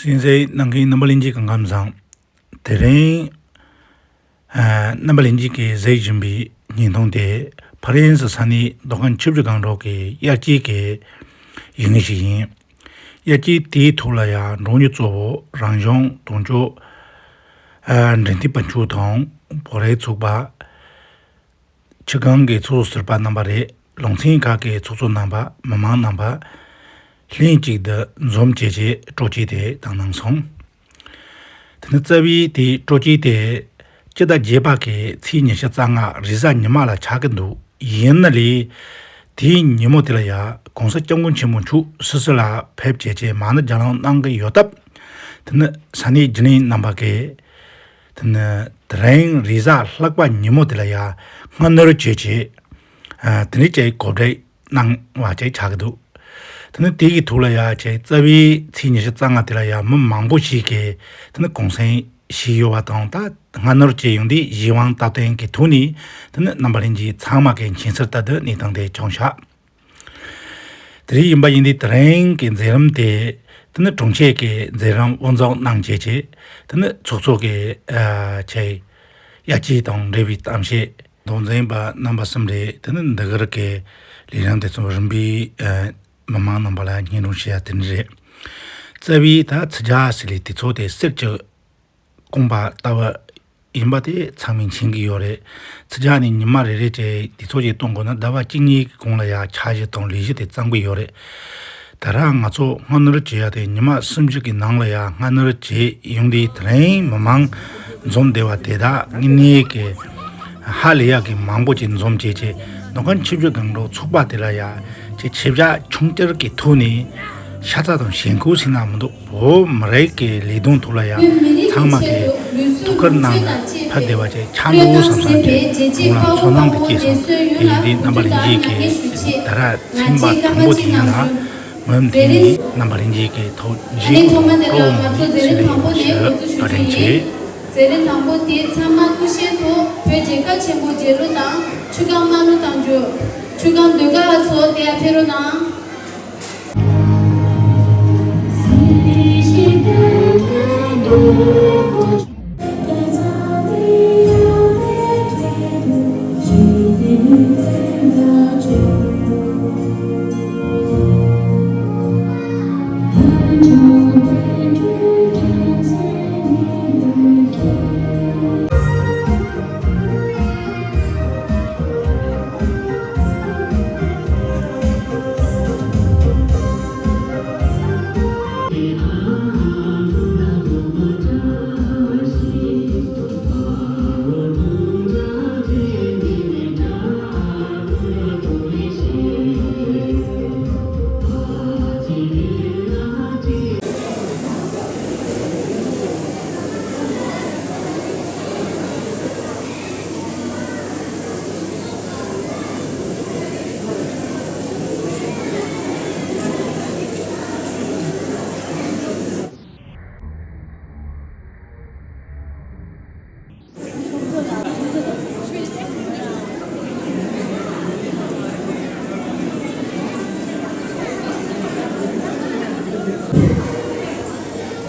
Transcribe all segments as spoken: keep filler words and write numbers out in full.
གསན་གཟིགས་གནང་མཁན་རྣམ་པ་ལྷན་རྒྱས་ཀྱི་ཁམས་བཟང་། དེ་རིང་ཨ་རྣམ་པ་ལྷན་རྒྱས་ཀྱིས་གཟིགས་བཞིན་པའི་བརྙན་ཐུང་དེ་ཕ་རན་སི་ས་གནས་མདོ་ཁམས་ཆུ་བཞི་སྒང་དྲུག་གི་དབྱར་སྐྱིད་ཀྱི་ཡུལ་དངོས་ཤིག་ཡིན། དབྱར་སྐྱིད་དེའི་ཐོག་ལ་ཡང་འབྲོག་མི་གཙོ་བོ་རང་བྱུང་དུང་ཕྱུར་ཨ་འབྲི་ཏི་པན་ཆུ་དང་བོད་རིགས་ཚོགས་པ། ཆུ་སྒང་གི་ཚོགས་གཙོ་ཟུར་པ་རྣམ་པ་རེད། ལུང་ཚན་ཁག་གི་ཚོགས་གཙོ་རྣམ་པ། མི་མང་རྣམ་པ་ལྷན་གཅིག་ཏུ་འཛོམས་བྱས་རྗེས་སྤྲོ་སྐྱིད་དེ་དང་གནང་སོང་། དེ་ནི་རྩ་བའི་དེའི་སྤྲོ་སྐྱིད་དེ་སྤྱི་ཟླ་བརྒྱད་པ་གི་ཚེས་ཉི་ཤུ་རྩ་ལྔ་རེས་གཟའ་ཉི་མ་ལ་ཆགས་ཀྱི་འདུག་ཡིན་ན་ལས་དེའི་ཉིན་མོ་དེ་ལ་ཡང་གོང་ས་སྐྱབས་མགོན་ཆེན་པོ་མཆོག་སིད་སི་ལ་ཕེབས་བྱས་རྗེས་མ་ཎི་རྒྱ་ལམ་གནང་གི་ཡོད་སྟབས། དེ་ནི་ས་གནས་བརྒྱུད་ལམ་རྣམ་པ་གིས་དེ་ནི་དེ་རིང་རེས་གཟའ་ལྷག་པ་ཉིན་མོ་དེ་ལ་ཡང་སྔ་སྣུར་བྱས་རྗེས་ཨ་དེ་ནི་ཅིག་གོ་སྒྲིག་གནང་བ་ཅིག་ཆགས་ཀྱི་འདུག་དེ་ནི་དེ་གི་ཐོག་ལ་ཡང་ཅིག་རྩ་བའི་ཚེས་ཉི་ཤུ་རྩ་ལྔ་དེ་ལ་ཡང་མི་མང་པོ་ཞིག་གིས་དེ་ནི་གུང་སེང་ཞུས་ཡོད་པ་དང་། ད་སྔ་སྣུར་བྱས་ཡོང་དུས་གཞན་དབང་སྟབས་བསྟུན་གྱི་ཐོག་ནས་དེ་ནི་རྣམ་པ་ལྷན་རྒྱས་ཚང་མ་གིས་མཁྱེན་གསལ་ལྟར་དུ་གནས་སྟངས་དེ་བྱུང་ཤག་དེ་རིང་ཡིན་པ་ཡིན་དུས་དེ་རིང་གི་མཛད་རིམ་དེ་དེ་ནི་དྲུང་ཆེ་གིས་མཛད་རིམ་དབུ་འཛུགས་གནང་བྱས་རྗེས་དེ་ནི་ཚོགས་གཙོ་གིས་ཨ་ཅིག་དབྱར་སྐྱིད་དང་འབྲེལ་བའི་གཏམ་བཤད། མདོ་འཛིན་པ་རྣམ་པ་གསུམ་རེད། དེ་ནི་འདི་གར་གྱི་ལས་རིམ་དེ་ཚོ་རིམ་པས་ཨ་མི་མང་རྣམ་པ་ལ་སྙན་སྒྲོན་ཞུ་ཡ་དེ་འདྲ་རེད། རྩ་བའི་ད་ཚིག་ཇ་ཟེར་ལས་དེ་ཚོ་དེ་གསེར་གྱི་རྐང་པ་ལྟ་བུ་ཡིན་པ་དེ་ཚང་མས་མཁྱེན་གྱི་ཡོད་རེད། ཚིག་ཇ་ནི་ཉི་མ་རེ་རེ་བྱས་དུས་ཚོད་ཅིག་གཏོང་དགོས་ན་ཟླ་བ་གཅིག་གཉིས་ཀྱི་གོང་ལ་ཡང་འཆར་གཞི་དང་ལས་གཞི་དེ་བརྩམས་ཀྱི་ཡོད་རེད། དེ་རིང་ང་ཚོ་སྔ་སྣུར་བྱེད་ཡ་དེ་ཉི་མ་སུམ་ཅུ་གི་ནང་ལ་ཡང་སྔ་སྣུར་བྱས་ཡོང་དུས་དེ་རིང་མི་མང་འཛོམས་བསྡད་པ་དེ་དག་དངོས་གནས་ཀྱི་ཧ་ལས་ཡག་གི་མང་པོ་ཅིག་འཛོམས་བྱས་རྗེས་མདོ་ཁམས་ཆུ་བཞི་སྒང་དྲུག་ཚོགས་པ་དེ་ལ་ཡང་ཅིག་ཆེ་བཞག་ཆུང་བསྐྱར་གྱི་ཐོག་ནས་ཤ་ཚ་དང་ཞེན་ཁོག་ཟེར་ན་མི་འདུག་བོད་མི་རིགས་ཀྱི་ལས་དོན་ཐོག་ལ་ཡང་ཚང་མ་གིས་ཐུགས་ཁུར་གནང་ནས་ཕར་བསྡད་པ་ཅིག་ཆགས་འགྲོ་བསམ་བསམ་གྱི་ངང་ལ་ཚོར་སྣང་དེ་སྐྱེས་སོང་། དེ་ཡིན་དུས་རྣམ་པ་ལྷན་རྒྱས་ཀྱིས་ད་ར་ཚན་པ་དང་པོ་དེ་ཡིན་ལ། ངོས་འཛིན་ནི་རྣམ་པ་ལྷན་རྒྱས་ཀྱི་ཐོག་རྗེས་སུ་སྤྲོ་བོ་ངང་ནས་ཞུ་ཡི་ཡོད་པ་ཞུ། བཀའ་དྲིན་ཆེ། མཛད་རིམ་དང་པོ་དེ་ཚང་མ་སྐུ་བཞིན་དུ་བོད་རྒྱལ་ཁབ་ཆེན་པོ་མཇལ་རོགས་དང་། ཆུ་སྒང་རྨ་ལུང་དང་འབྲུག་ཆུ་སྒང་ཟློས་གར་བ་ཚོ་དེ་ཡར་ཕེབས་རོགས་གནང་།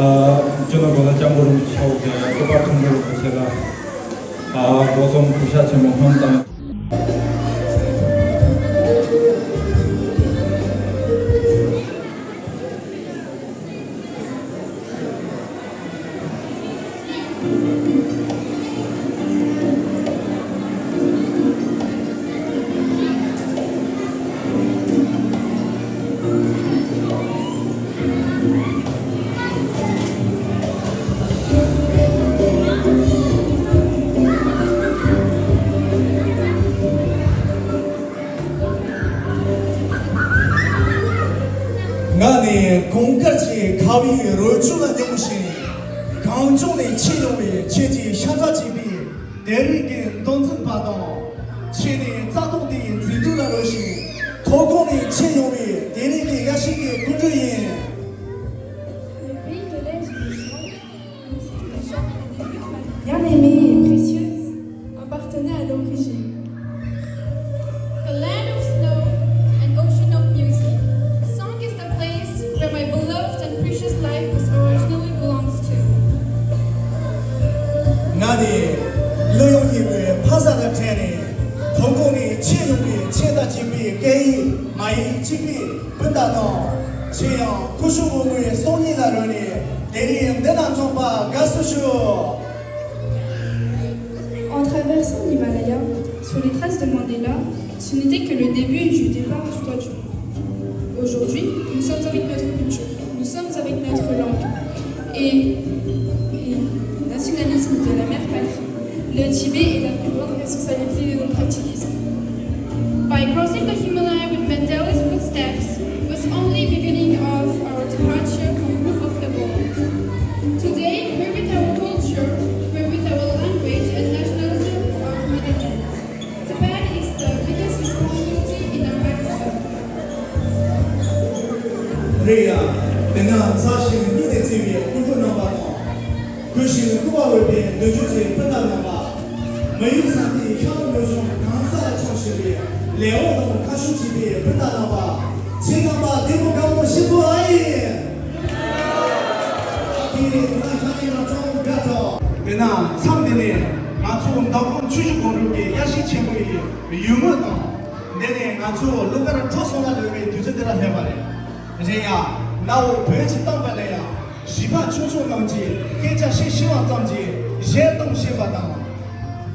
ཨ། སྤྱི་ནོར་༸གོང་ས་༸སྐྱབས་མགོན་རིན་པོ་ཆེ་མཆོག་གི་སྐུ་པར་མཐོན་པོ་རིན་པོ་ཆེ་ལ། ཨ། སྒོ་གསུམ་སྐུ་ཕྱག་ཆེན་པོ་སྔོན་དང་། ང་ནི་གངས་དཀར་གྱི་ཁ་བའི་རོལ་ཆུ་ལ་མྱོང་ཞིང་། གངས་ལྗོངས་ནས་མཆེད་ཡོང་བའི་ཁྱེད་ཀྱི་ཤ་ཁྲག་གཅིག་པའི་དེ་རིང་གི་མདོ་འཛིན་པ་དང་། ཁྱེད་ནི་རྩྭ་ཐང་འདིའི་མཛེས་སྡུག་ལ་རོལ་ཞིང་། མཐོ་སྒང་ནས་མཆེད་ཡོང་བའི་དེ་རིང་གི་དབྱར་ཞིང་གི་སྐུ་མགྲོན་ཡིན། Le pays de l'Inde, Bien-aimée et précieuse, appartenait à l'origine. A land of snow, an ocean of music. Song is the place where my beloved and precious life was originally ཆེ་ཡང་སྐུ་ཞབས་འོ་མའི་སང་ཉིན་ལ་རོལ་ནས་དེ་རིང་འདི་ན་འཛོམས་པ་དགའ་བསུ་ཞུ། En traversant l'Himalaya, sur les traces de Mandela, ce n'était que le début du départ du toit du monde. Aujourd'hui, nous sommes avec notre culture, nous sommes avec notre langue et, et nationalisme de la mère patrie. Le Tibet est la plus grande responsabilité de notre activisme. By crossing the Himalaya with Mandela's footsteps was only beginning of our departure from roof of the world. Today, we're with our culture, we're with our language and nationalism of motherland. Japan is the biggest responsibility in our lifetime. རེད་ཡ། དེ་ན་ཚ་ཞིང་སྙིང་ནས་བརྩེ་བའི་སྐུ་མགྲོན་རྣམ་པ་དང་། གུས་ཤིང་སྐུ་པར་འོས་པའི་འདོད་འཇོ་ཆེ་སྤུན་ཟླ་རྣམ་པ། མི་ཡུལ་ས་མཐའི་ཤར་ལྷོ་ནུབ་བྱང་གང་ས་ལ་འཁྱམས་བཞིན་པའི་ལས་འོག་དང་ཁ་ཤུགས་ཆེ་བའི་སྤུན་ཟླ་རྣམ་པ། ཁྱེད་རྣམ་པ་བདེ་མོ་དགའ་མོ་ཞིག་ཏུ་ཨ་ཡིན། ཨ་ཁྱེད་ང་ཤ་ནས་ང་ཚོ་འགའ་ཐོག་དེ་ན་མཚམས་འདི་ནས་ང་ཚོ་མདོ་ཁམས་ཆུ་བཞི་སྒང་དྲུག་གི་ཡ་ཤིང་ཆེན་མོ་ཡི་ཡུལ་དངོས་དང་། འདི་ནས་ང་ཚོ་གླུ་གར་འགྲོ་སོང་ལ་ལོས་པའི་དུས་ཚོད་འདི་ལ་སླེབས་པ་རེད། རེད་ཡ། ནའོ་བོད་ཀྱི་གཏམ་པ་ལ་ཡ། བྱིས་པ་ཆུང་ཆུང་རྣམས་ཀྱིས་སྐད་ཆ་བཤད་ཤེས་པ་ཙམ་གྱིས་གཞས་གཏོང་ཤེས་པ་དང་།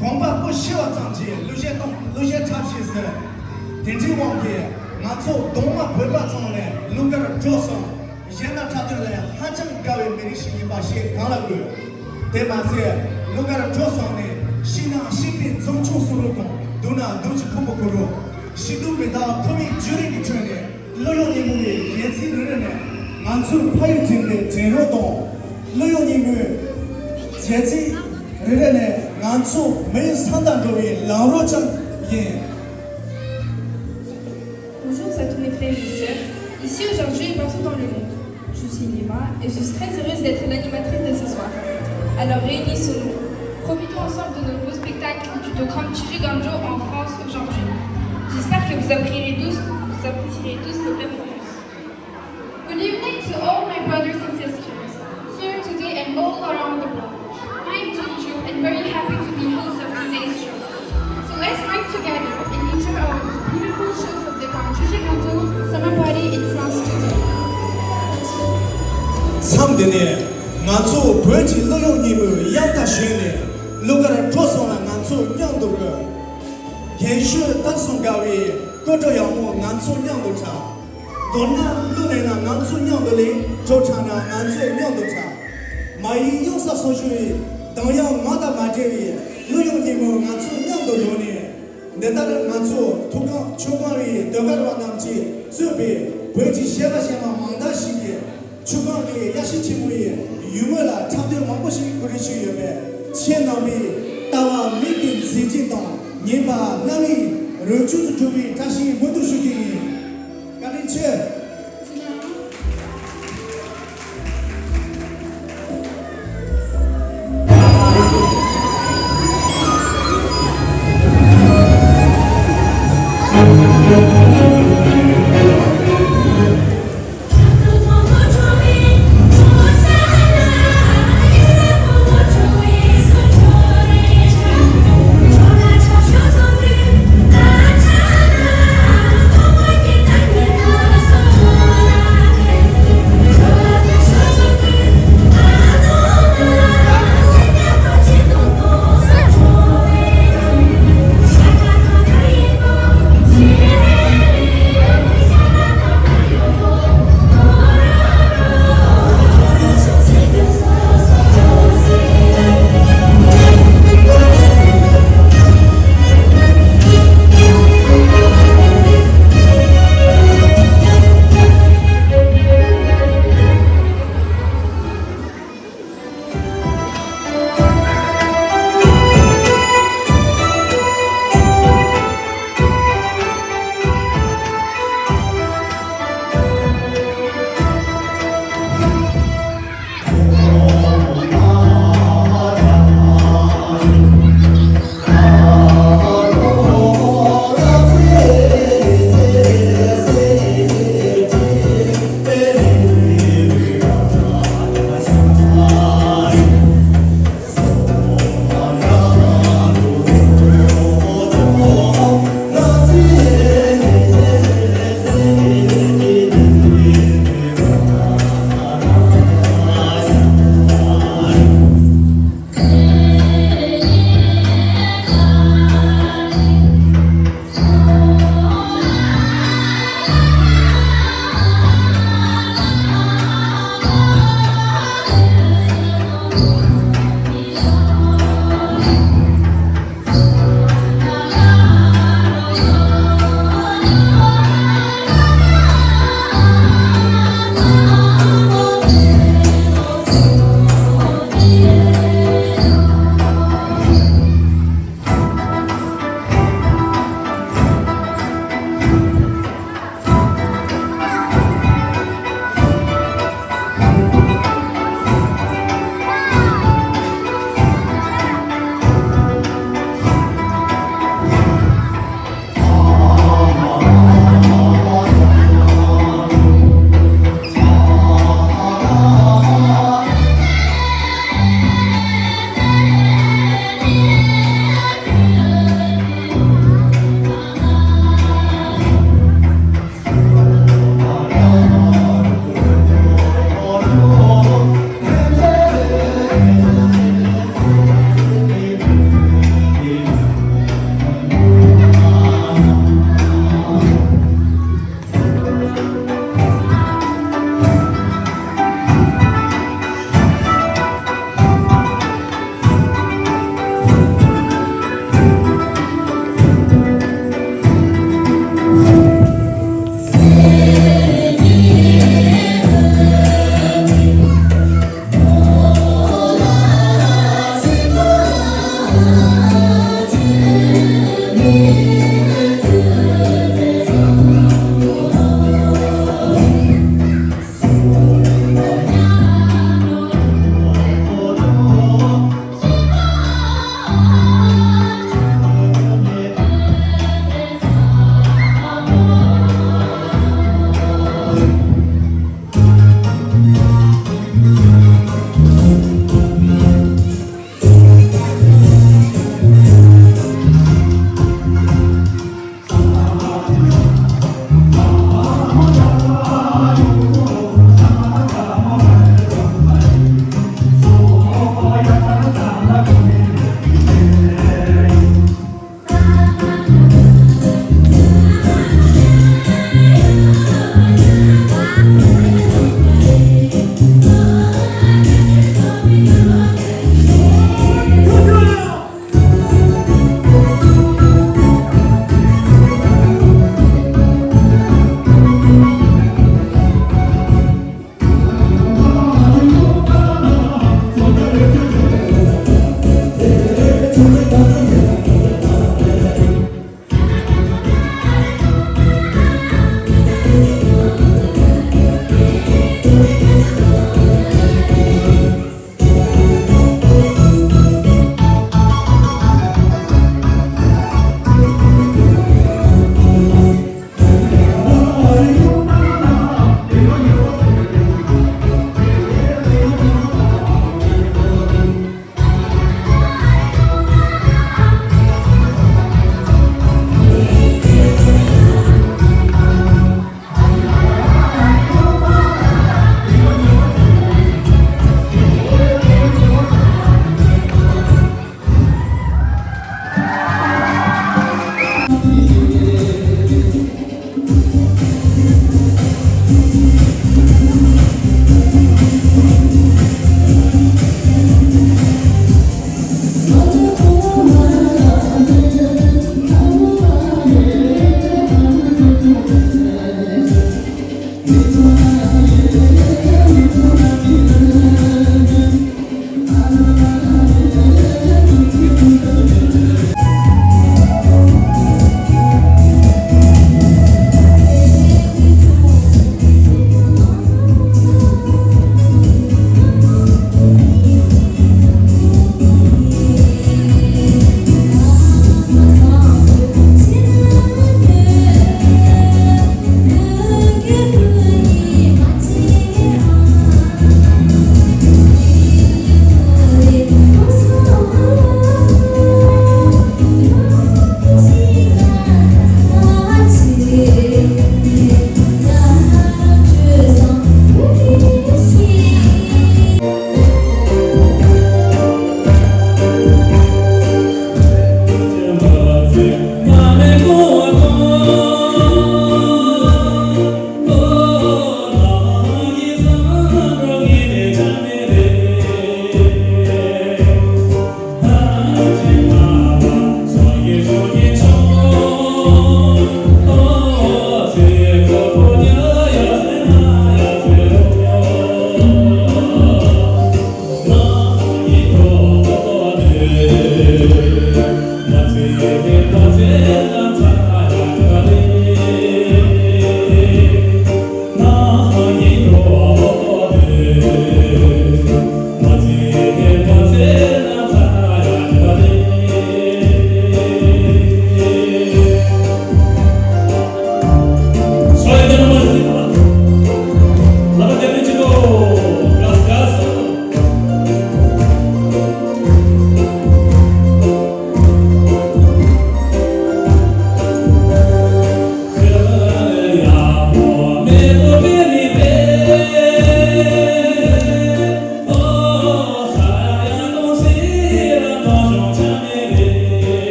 གོམ་པ་སྤོ་ཤེས་པ་ཙམ་གྱིས་གླུ་གཞས་གཏོང་གླུ་གཞས་འཁྲབ་ཤེས་ཟེར། དེ་འདྲའི་དབང་གིས་ང་ཚོ་གདོང་མ་བོད་པ་ཚང་ནས་གླུ་གར་འགྲོ་སོང་། གཞས་སྣ་འཁྲབ་སྟོན་ལ་ཧ་ཅང་དགའ་བའི་མི་རིགས་ཤིག་ཡིན་པ་ཞིག་གང་ལ་དགོས། དེ་མ་ཟད་གླུ་གར་འགྲོ་སོང་ནས་ཤི་ན་ཤི་པའི་འཛུམ་ཆུང་བསུ་རུ་དང་སྡུག་ན་སྡུག་ཅིག་ཕུང་པོ་ཁུ་རུ། ཤི་སྡུག་མི་དག་ཁོ་མིའི་བརྒྱུད་རིམ་གྱི་ཁྲོད་ནས་གླུ་དབྱངས་སྙན་མོ་བའི་རྒྱལ་མཚན་རེ་རེ་ནས་ང་ཚོའི་ཕ་ཡུལ་དྲན་པའི་དྲན་རོགས་དང་། གླུ་དབྱངས་སྙན་མོའི་རྒྱལ་མཚན་རེ་རེ་ནས་ང་ཚོ་མི་ཡུལ་ས་མཐའ་འགྲོ་བའི་ལམ་རོལ་ཅན་ཡིན། Bonjour à tous mes frères et sœurs. Ici aujourd'hui et partout dans le monde. Je suis Lima et je suis très heureuse d'être l'animatrice de ce soir. Alors réunissons-nous. Profitons ensemble de nos nouveaux spectacles du Dokam Chiriganjo en France aujourd'hui. J'espère que vous apprécierez tous, vous apprécierez tous nos performances. Good evening to all my brothers and sisters here today and all around the world. I am Jung Ju and very happy to be host of today's show. So let's drink together and enjoy our beautiful shows of the Kanchushi Kanto summer party in France today. མཚམས་འདི་ནས་ང་ཚོ་བོད་ཀྱི་གླུ་དབྱངས་སྙན་མོའི་དབྱངས་རྟ་ཞོན་ནས་གླུ་གར་འགྲོ་སོང་ལ་ང་ཚོ་མཉམ་དུ་རོལ། རྒན་ཤོས་སྟག་སོང་དགའ་བའི་སྐུ་བྲོ་ཡག་མོ་ང་ཚོ་མཉམ་དུ་འཁྲབ། མདོར་ན་གླུ་ལེན་ན་ང་ཚོ་མཉམ་དུ་ལེན། བྲོ་འཁྲབ་ན་ང་ཚོ་མཉམ་དུ་འཁྲབ། མ་ཡིག་གཡུག་ས་སོ་ཞུ་བའི་གདངས་དབྱངས་ངག་དང་མ་བྲལ་བའི་གླུ་དབྱངས་སྙན་མོ་ང་ཚོ་མཉམ་དུ་རོལ་ནས། འདི་ལྟར་ང་ཚོ་ཐུགས་ཁང་ཆུ་སྒང་བའི་ཟློས་གར་བ་རྣམས་ཀྱིས་གཙོས་པའི་བོད་ཀྱི་གཞས་པ་གཞས་མ་མང་དག་ཞིག་གིས་ཆུ་སྒང་གི་ཡ་ཤིང་ཆེན་མོ་ཡི་ཡུལ་དངོས་ལ་འཁྲབ་སྟོན་མང་པོ་ཞིག་གོ་སྒྲིག་ཞུས་ཡོད་པས། ཁྱེད་རྣམ་པས་ལྟ་བ་མིག་གི་མཛེས་བརྗིད་དང་ཉན་པ་རྣ་བའི་རོལ་ཆུ་དུ་གྱུར་པའི་བཀྲ་ཤིས་སྨོན་འདུན་ཞུ་རྒྱུ་ཡིན། བཀའ་དྲིན་ཆེ།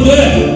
འདོད།